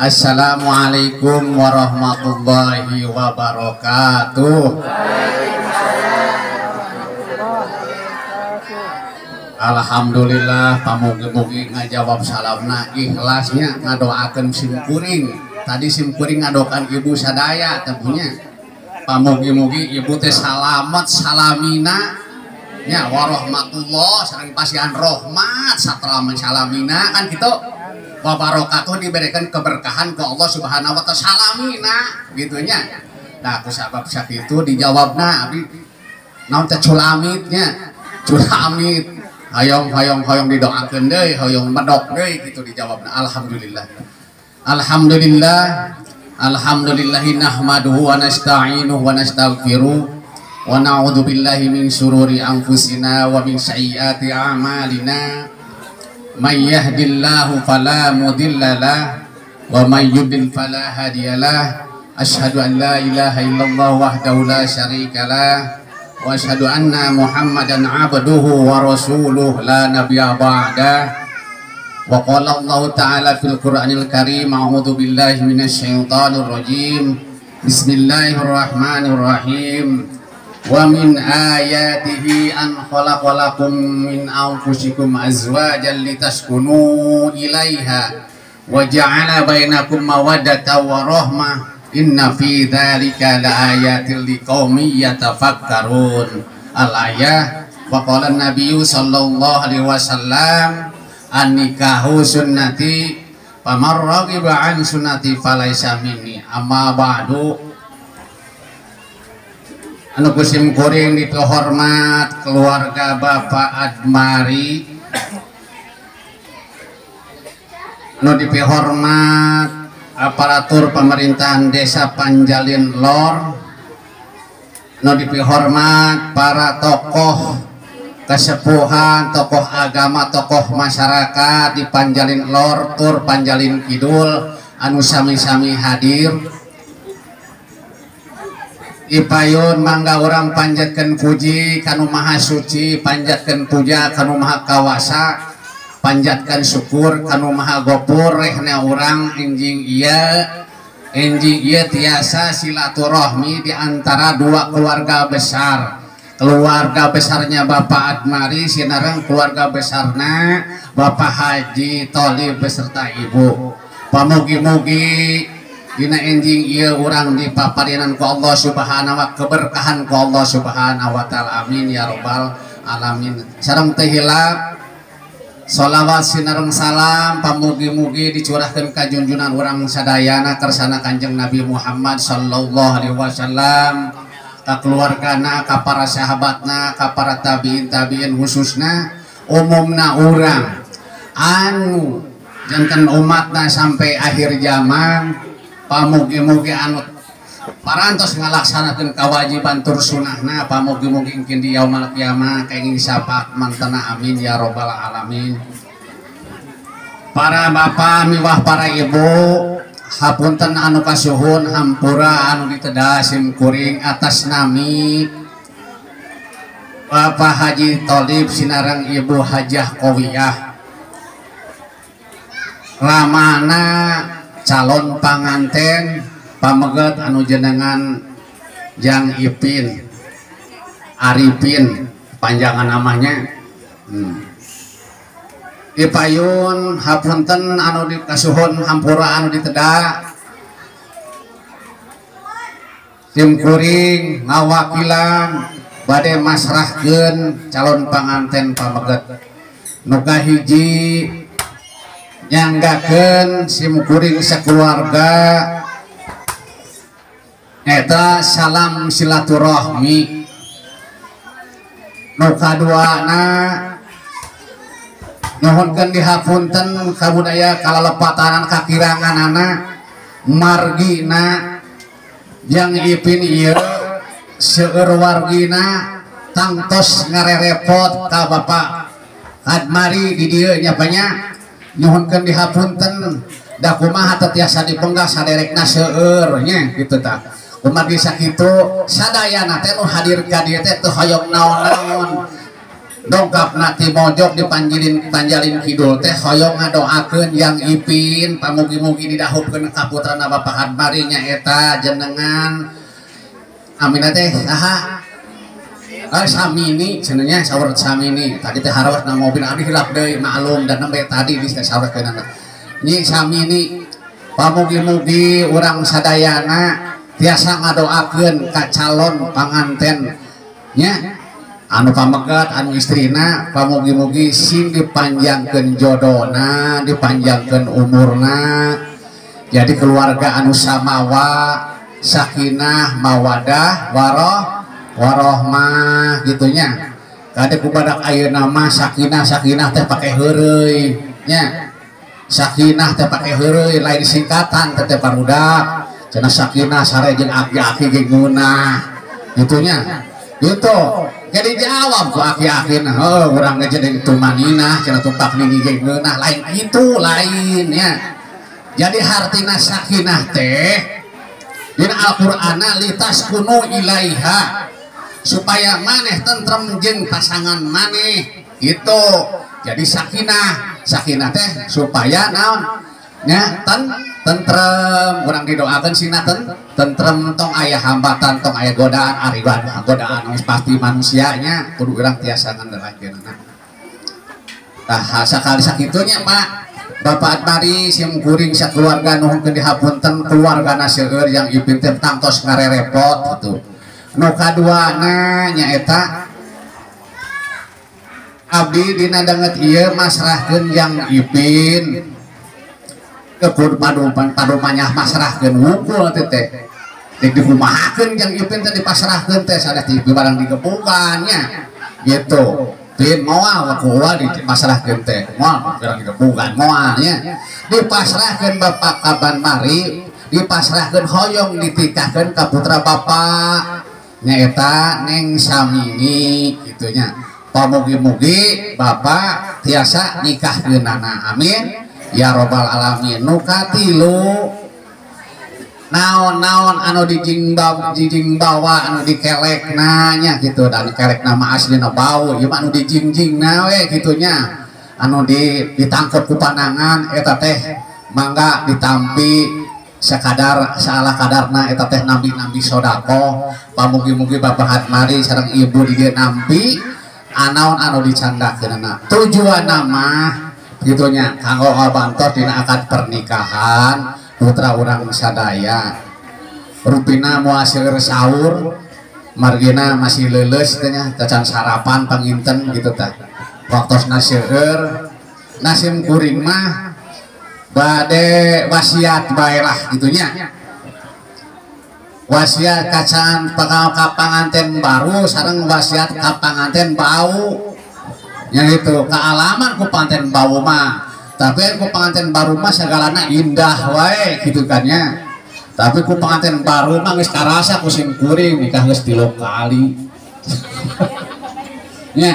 Assalamualaikum warahmatullahi wabarakatuh. Alhamdulillah pamugi-mugi ngajawab salamna ikhlasnya ngadoakeun simkuring. Tadi simkuring ngadoakan ibu sadaya tentunya. Pamugi-mugi ibu teh salamet salamina nya warahmatullah sareng pasihan rahmat satraman salamina kan gitu. Wabarakatuh diberikan keberkahan ke Allah Subhanahu wa taala salamina gitu nya. Nah ku sabab sakitu dijawabna abdi naon teh culamitnya. Culamit hoyong hoyong hoyong didoakeun deui hoyong medok deui gitu dijawabna. Alhamdulillah. Alhamdulillah. Alhamdulillahi nahmaduhu wa nasta'inuhu wa nastaghfiruh wa na'udzu billahi min syururi anfusina wa min sayyiati a'malina. May yahdihillahu fala mudhillalah wa may yudlil fala hadiyalah. Asyhadu an la ilaha illallah wahdahu la syarikalah wa asyhadu anna Muhammadan abduhu wa rasuluh la nabiyya ba'dah. Wa qala Allah ta'ala fil Qur'anil Karim, a'udzu billahi minasyaitonir rajim. Bismillahirrahmanirrahim. Wa min ayatihi an khalaqalakum min anfusikum azwajan litaskunu ilaiha wa ja'ala bainakum mawaddatan wa rahmah. Inna fi dzalika laayatil liqaumin yatafakkarun. Al-ayah. Wa qala an-nabiyyu sallallahu alaihi wasallam, an-nikahu sunnati faman raghiba an sunnati falaisa minni. Amma ba'du. Anu kusim kuring dihormat keluarga Bapak Admari, anu dipihormat aparatur pemerintahan Desa Panjalin Lor, anu dipihormat para tokoh kesepuhan, tokoh agama, tokoh masyarakat di Panjalin Lor tur Panjalin Kidul anu sami-sami hadir. Ipayun mangga orang panjatkeun puji kanu maha suci, panjatkeun puja kanu maha kawasa, panjatkeun syukur kanu maha gopur. Rehna urang enjing ieu tiasa silaturahmi di antara dua keluarga besar. Keluarga besarnya Bapak Admari sinareng keluarga besarna Bapak Haji Tolib beserta ibu. Pamugi-mugi dina enjing ieu urang dipaparinan ku Allah Subhanahu wa keberkahan ku Allah Subhanahu wa taala. Amin ya rabbal alamin. Sareng teu hilap sholawat sinareng salam pamugi-mugi dicurahkeun ka junjunan urang sadayana kersana Kanjeng Nabi Muhammad sallallahu alaihi wasallam, ka keluargana, ka para sahabatna, ka para tabiin tabiin khususna umumna urang anu janten umatna sampai akhir zaman. Pamugi-mugi anu parantos ngalaksanakeun kewajiban tur sunahna, pamugi-mugi engkin di yaumul kiamah kenging syafaat mantena. Amin ya robbal alamin. Para bapak miwah para ibu, hapunten anu kasuhun hampura anu diteda sim kuring atas nami Bapak Haji Tolib sinareng Ibu Hajah Kowiyah, ramana calon panganten pameget anu jenengan Jang Ipin Arifin panjangan namanya. Ipayun hapunten anu dikasuhun hampura anu diteda sim kuring ngawakilan bade masrahkeun calon panganten pameget nu kahiji nyanggakeun sim kuring sakeluarga eta salam silaturahmi. Nu kaduana nuhunkeun dihapunten kabudaya kalalepatanan kakiranganana margina Jang Ipin ieu seueur wargina tangtos ngarerepot ka Bapak Admari di dieu nya banyak. Nyuhunkeun dihapunten da kumaha teu tiasa dipenggah saderekna seueur nya kitu tah. Kumargi sakitu sadayana teh nu hadir ka dieu teh teu hoyong naon-naon. Dongkapna ti Mojok di Panjalin Kidul teh hoyong ngadoakeun yang Ipin pamugi-mugi didahupkeun ka putrana Bapak Hadmari nyaeta jenengan amina teh saha? Samini cenah saur Samini tadi teh haros na mobil abdi hilap deui maklum dan nembe tadi di saurkeunana. Nyi Samini pamugi-mugi urang sadayana tiasa ngadoakeun ka calon panganten nya anu pamegat anu istrina pamugi-mugi sing dipanjangkeun jodona dipanjangkeun umurna jadi keluarga anu samawa sakinah mawadah warohmah gitunya. Kade kubadak ayeuna mah sakinah sakinah teh pake heureuy nya sakinah teh pake heureuy lain singkatan teh barudak cenah sakinah sare jeung aki-aki ge ngeunah gitunya gitu. Jadi jawab ku aki-aki nah heuh urang ge jeung tumaninah cenah tumpak nini ge ngeunah lain itu lain nya. Jadi hartina sakinah teh dina Al-Qur'ana litaskunu ilaiha supaya maneh tentrem jeung pasangan maneh gitu. Jadi sakinah sakinah teh supaya naon nya tentrem urang didoakeun sina tentrem tong aya hambatan tong aya godaan ari godaan pasti manusianya kudu urang tiasa ngandelakeunana. Tah sakali sakitu nya Pak Bapak Admari sim kuring sakeluarga nuhunkeun dihapunten keluargana seueur yang Ipin teh tangtos ngarerepot gitu. Nu kaduana nyaeta abdi dina danget ieu masrahkeun yang Ipin kebun padumanyah masrahkeun wungkul teh teh dek dikumahakeun yang Ipin teh dipasrahkeun teh sanes di barang digebukan nya gitu. Pin moal kual dipasrahkeun teh moal barang digebukan moal nya dipasrahkeun Bapak Kaban Mari dipasrahkeun hoyong ditikahkeun ka putra Bapak nyaeta Neng Samini kitu nya. Pamugi-mugi Bapak tiasa nikahkeunana amin ya robbal alamin. Nu katilu naon-naon anu dijing bawa anu dikelekna nya gitu dan kelekna mah aslina bau ieu mah anu dijingjingna we kitu nya anu ditangkep ku panangan eta teh mangga ditampi sakadar salah kadarna eta teh nambi-nambi sedekah. Pamugi-mugi Bapak Hadmari sareng ibu di dieu nampi anaon anu dicandakeunana tujuanna mah kitu nya kanggo ngabantos dina akad pernikahan putra urang sadaya. Rupina moal seueur sahur margina masih leuleus teh nya tacan sarapan panginten gitu tah waktosna seueur nasim kuring mah bade wasiat bae lah gitu nya wasiat kacan ka panganten baru sareng wasiat ka panganten bau nya itu kaalaman ku panganten bau mah tapi ku panganten baru mah segalana indah wae gitu kan nya tapi ku panganten baru mah geus karasa ku sim kuring nikah geus 3 kali nya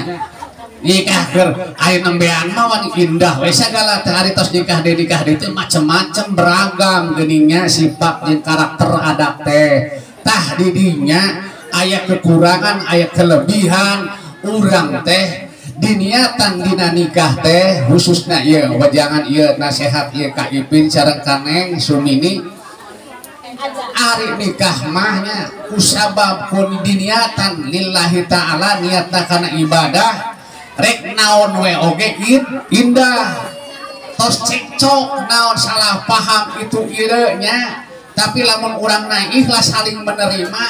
nikah keur aya nembean mah wani indah we sagala teh ari tos nikah deui teh macem-macem beragam geuningnya sifat jeung karakter adat teh tah di dinya aya kekurangan aya kelebihan urang teh diniatan dina nikah teh khususna ieu wajangan ieu nasehat ieu ka Ipin sareng ka Neng Sumini ari nikah mah nya kusabab kun diniatan lillahi ta'ala niatna kana ibadah rek naon we oge indah tos cekcok naon salah paham itu ieu nya tapi lamun urang na ikhlas saling menerima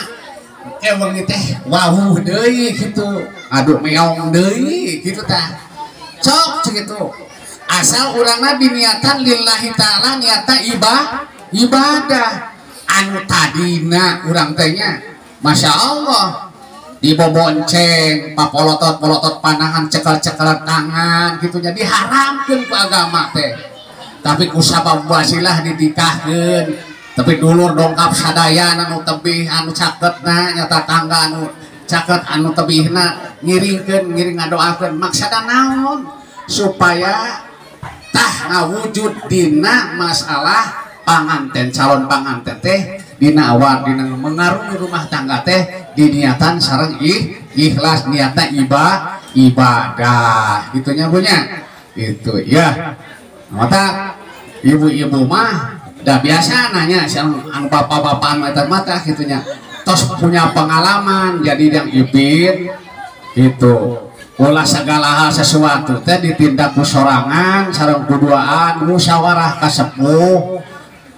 wengi teh wawuh deui kitu aduh meong deui kitu tah cok kitu asal urangna diniatan lillahi ta'ala niatna ibadah anu tadina urang teh nya Masya Allah dibobonceng papolotot-polotot panangan cekel-cekelan tangan gitu nya diharamkeun ku agama teh tapi ku sabab wasilah ditikahkeun tapi dulur dongkap sadayana anu tebih anu caketna nyata tangga anu caket anu tebihna ngiringkeun ngiring ngadoakeun maksada naon supaya tah ngawujud dina masalah panganten calon panganten teh dina awal dina mengarungi rumah tangga teh diniatan sareng ikhlas niatna Ibadah gitunya punya itu ya. Mata ibu-ibu mah dah biasa nanya anu bapak-bapak mata-mata gitunya tos punya pengalaman jadi yang ipin gitu ulah segala hal sesuatu teh ditindak ku sorangan sareng kuduaan musyawarah ka sepuh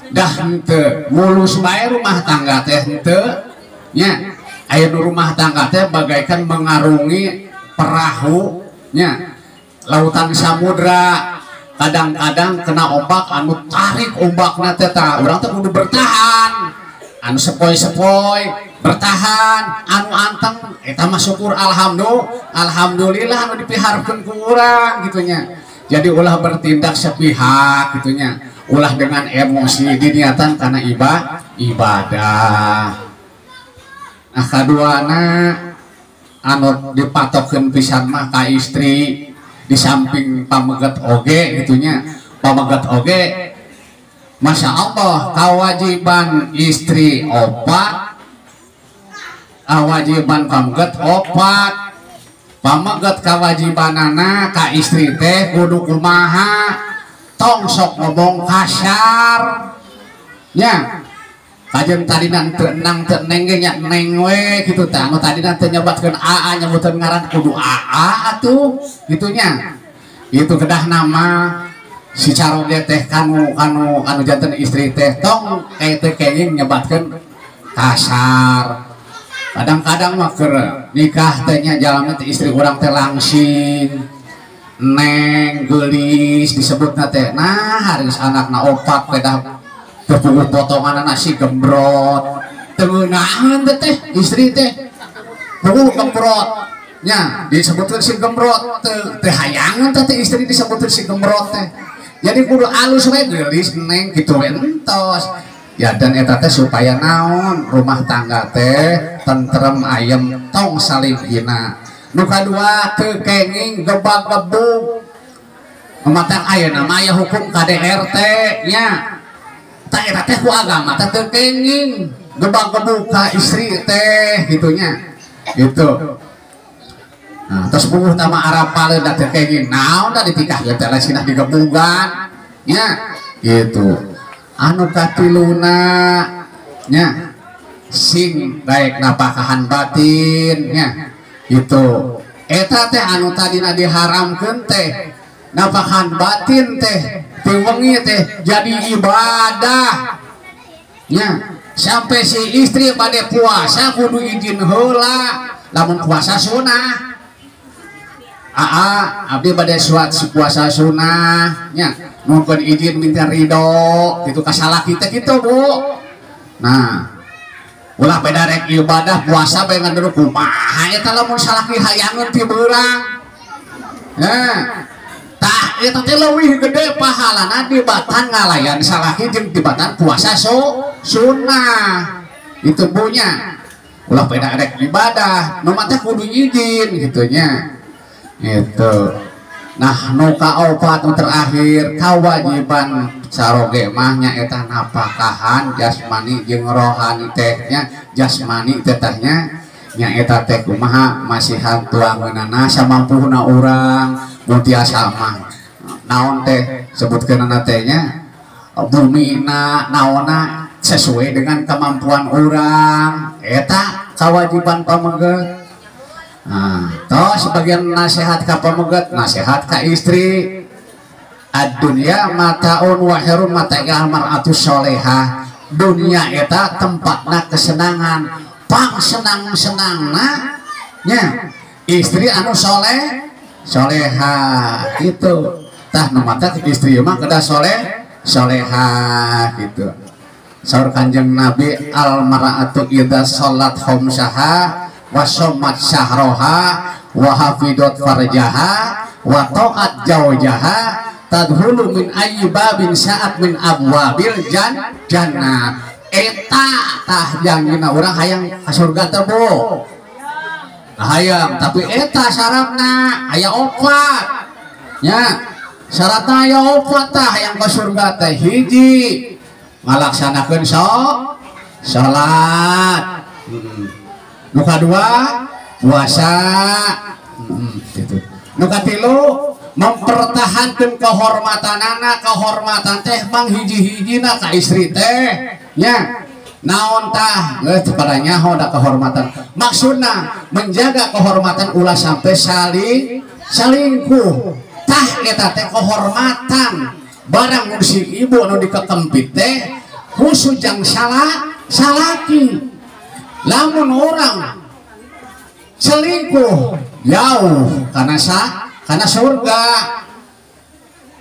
dah henteu mulus bae rumah tangga teh henteu nya. Aya nu rumah tangga teh bagaikan mengarungi perahu nya lautan samudra, kadang-kadang kena ombak anu tarik ombakna teh tah urang teh kudu bertahan, anu sepoi-sepoi bertahan, anu anteng eta mah syukur alhamdulillah anu dipiharkeun ku urang gitu nya. Jadi ulah bertindak sepihak gitu nya, ulah dengan emosi diniatan karena ibadah. Nah kaduana anu dipatokeun pisan mah ka istri di samping pameget oge gitunya, pameget oge Masya Allah kewajiban istri opat, kewajiban pameget opat. Pameget kewajibanana ka istri teh kudu kumaha, tong sok ngomong kasar nya. Kajen tadina teu enang teu neng ge nya neng we kitu tah, anu tadina teu nyebatkeun aa nyebuteun ngaran kudu aa atuh kitu nya. Itu kedah nama si caroge teh kanu kanu anu janten istri teh tong teu kenging nyebatkeun kasar. Kadang-kadang mah keur nikah teh nya jalmi teh istri urang teh langsing neng geulis disebutna teh, nah harus anakna opat pedah terpunggu potongan nasi gembrot tengeunahan teh istri teh punggu gembrot nya disebutkan si gembrot teh hayangan teh istri disebutkan si gembrot teh. Jadi kudu alus we geulis neng kitu we entos ya. Dan eta teh supaya naon rumah tangga teh tentrem ayem tong saling hina. Nu kadua teu kenging gebag-gebug matang ayeuna mah aya hukum KDRT nya. Tak eta teh ku agama teh teu kenging gebag-gebug ka istri teh gitunya gitu. Nah terus puguh tama arapaleun da teu kenging naon da ditikah teh lain sinah digebugan nya gitu. Anu katiluna nya sing daek napakahan batin nya gitu. Eta teh anu tadina diharamkeun teh napakahan batin teh wengi teh jadi ibadah nya. Sampai si istri pada puasa kudu izin heula, lamun puasa sunah aa abdi bade suat puasa sunah nya nuhunkeun izin minta ridho gitu ka salaki teh kitu Bu. Nah ulah beda rek ibadah puasa bae ngan kumaha eta lamun salaki hayangeun ti beurang. Nah tah eta teh leuwih gede pahalana dibatan ngalayan salaki jeung dibatan puasa sunah itu punya. Ulah beda rek ibadah nu mah teh kudu izin gitu nya gitu. Nah nu kaopat nu terakhir kewajiban caroge mah nya eta napakahan jasmani jeung rohani teh nya. Jasmani teh tah nya eta teh kumaha masihan tuangeunana samampuna urang mun tiasa mah naon teh sebutkeunana teh nya bumina naonna sesuai dengan kemampuan urang eta kewajiban pameget. Nah toh sebagian nasihat ka pameget, nasihat ka istri, ad-dunya mataun wa khairun mata'il mar'atu sholehah. Dunia eta tempatna kesenangan, pang senang-senangna nya istri anu soleh soleha gitu. Tah nu mata istri mah kedah soleh soleha gitu. Saur Kanjeng Nabi al mar'atu idza shalat khamsaha wa shamat syahroha wa hafidhat farjaha wa ta'at jaujaha tadhulu min ayyi babin sa'at min abwabil jannah. Eta tah jangjina urang hayang ka surga teh Bu. Hayang tapi eta syaratna aya opat nya. Syaratna aya opat tah hayang ka surga teh hiji ngalaksanakeun salat, nu kadua puasa, Gitu. Nu katilu mempertahankan kehormatanana, kehormatan teh mang hiji-hijina ka istri teh nya. Naon tah geus pada nyaho da kehormatan. Maksudna menjaga kehormatan ulah sampai saling selingkuh. Tah eta teh kehormatan. Barang mun si ibu anu dikekempit teh khusus jang salah salaki. Lamun orang selingkuh jauh karena karena surga.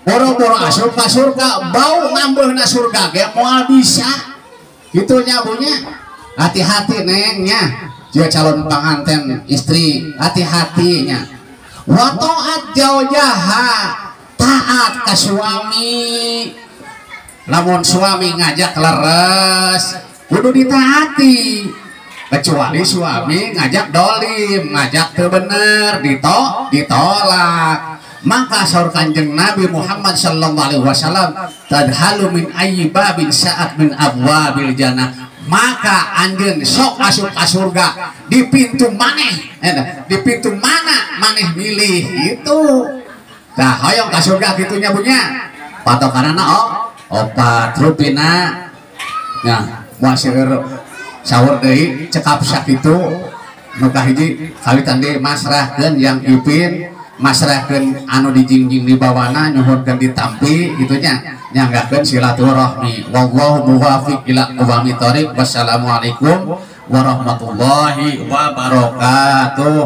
Boro-boro asup ka surga, bau ngambeuna surga ge moal bisa. Kitu nya bunya. Hati-hati neng nya, jika calon panganten istri, hati-hati nya. Wa ta'at jaujaha, taat ka suami. Lamun suami ngajak leres, kudu ditaati. Kecuali suami ngajak dolim, ngajak teu bener, ditolak. Maka saur Kanjeng Nabi Muhammad sallallahu alaihi wasallam, tadhalu min ayyi babin sa'at min abwabil jannah. Maka anjeun sok asup ka surga di pintu maneh, di pintu mana maneh milih itu. Tah hoyong ka surga kitu nya bunya. Patokanana opat rupina. Nah, moal seueur sahur deui cekap sakitu nu kahiji kawitan deui masrahkeun yang Ipin, masrahkeun anu dijingjing di bawana nyuhunkeun ditampi kitu nya, nyanggakeun silaturahmi. Wallahu muwaffiq ila aqwamit thoriq. Wassalamualaikum warahmatullahi wabarakatuh.